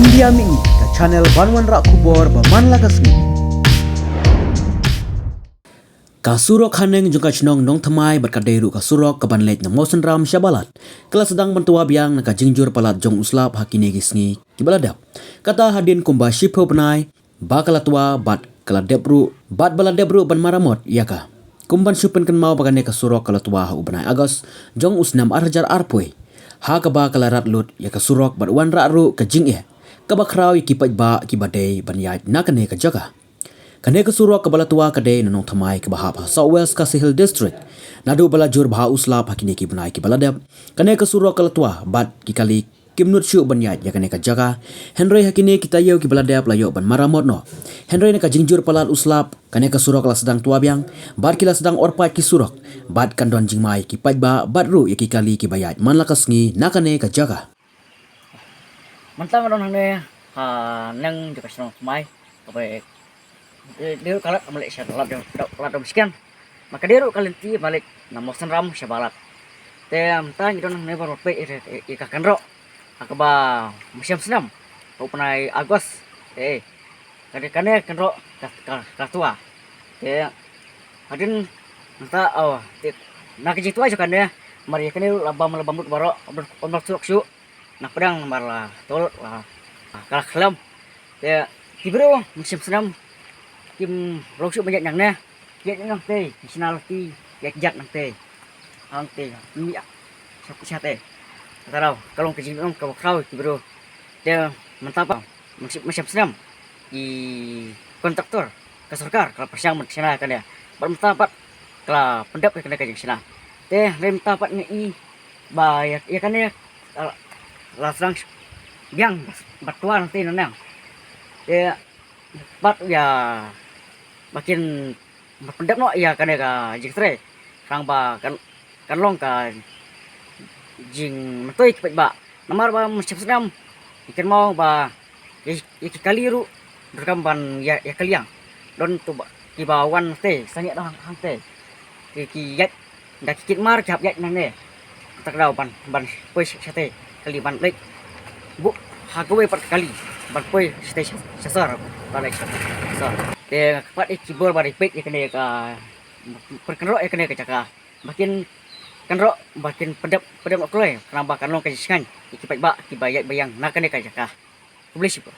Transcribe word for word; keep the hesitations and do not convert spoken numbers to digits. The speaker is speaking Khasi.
India Mini, ka channel ban wanrah khubor ba man la ka sngi. Ka surok haneng jong ka shnong Nongthymmai bad ka dei ruh ka surok ka ban leit na Mawsynram sha Balat ka la sdang ban twa biang na ka jingjur palat jong u slap ha kine ki sngi ki ba la dep. Kata hadien kumba shiphew bnai ba ka la twa bad ka la dep ruh, bad ba la dep ruh ban maramot ïa ka. Kum ban shu pynkynmaw ba kane ka surok ka la twa ha u bnai August jong u snem ar hajar arphew, ha kaba ka la rat lut ïa ka surok bad wanrah ruh ka jingeh kaba khraw ïa ki paidbah ki ba dei ban ïaid na kane ka jaka. Kane ka surok kaba la twa ka dei na Nongthymmai kaba hap ha South West Khasi Hills District. Naduh ba la jur bha u slap ha kine ki bnai ki ba la dep, kane ka surok ka la twa bad ki kali kim nud shuh ban ïaid ïa kane ka jaka. Hynrei ha kine ki taïew ki ba la dep la ïoh ban maramot noh. Hynrei na ka jingjur palat u slap, kane ka surok la sdang twa biang bad ki la sdang orpait ki surok, bad kan don jingma ïa ki paidbah bad ruh ïa ki kali ki ba ïaid man la ka sngi na kane ka jaka. Mynta nga don hangne ha neng jong ka shnong Thymmai, kaba dei ruh ka lad ka malik sha lad dong, lad dong sken. Ma ka dei ruh ka lynti malik na Mawsynram sha Balat. Te mynta ngi don hangne ban peit ïa ka kynroh ha kaba mynshem snem, u bnai August. Te ka dei kane kynroh ka, ka, ka twa. Te hadien mynta, oh, te na ka jingtwa jong kane, mar ïa kane ruh la bam, la bam lut baroh, ym don surok shuh. Na pdeng namar la tol la, la ka la khlem. Te ki briew mynshem snem kim long shuh ban ïaid nangne. Ïaid nangtei, ki shna lynti, ïaid ïaid nangtei. Hangtei, ym ïa sha, shatei. Kata daw ka long ka jinglong kaba khraw ki briew. Te mynta pat mynshem, mynshem snem, i kontraktor ka sorkar ka la pyrshang ban shna kane. Bad mynta pat ka la pyndep ïa kane ka jingshna. Te hynrei mynta pat ngi i ba ïa, ïa kane, eh, la sdang biang ba twa nangtei nangne. Te pat ïa ba kin pyndep noh ïa kane ka jingtrei, khnang ba kan, kan long ka jingmyntoi ki paidbah. Namar ba mynshem snem ngi kynmaw ba ïa, ïa ki kali ruh donkam ban ïa, ïa kylliang. Don to ba kiba wan te sangeh dang hangte. Ki, ki ïaid da ki kit mar ki hap ïaid nangne. Kata ka daw ban, ban poi shatei kali ban leit buh ha kawei pat kali ban poi shatei sha, sha sor ban leit sha sor. Te pat ïa ki bor ba dei peit ïa kane ka, pynkynroh ïa kane ka jaka. Ba kin kynroh, ba kin pyndep, pyndep noh kloi, khnang ba kan long ka jingshngaiñ ïa ki paidbah kiba ïaid ba ïeng na kane ka jaka. Khublei shibun.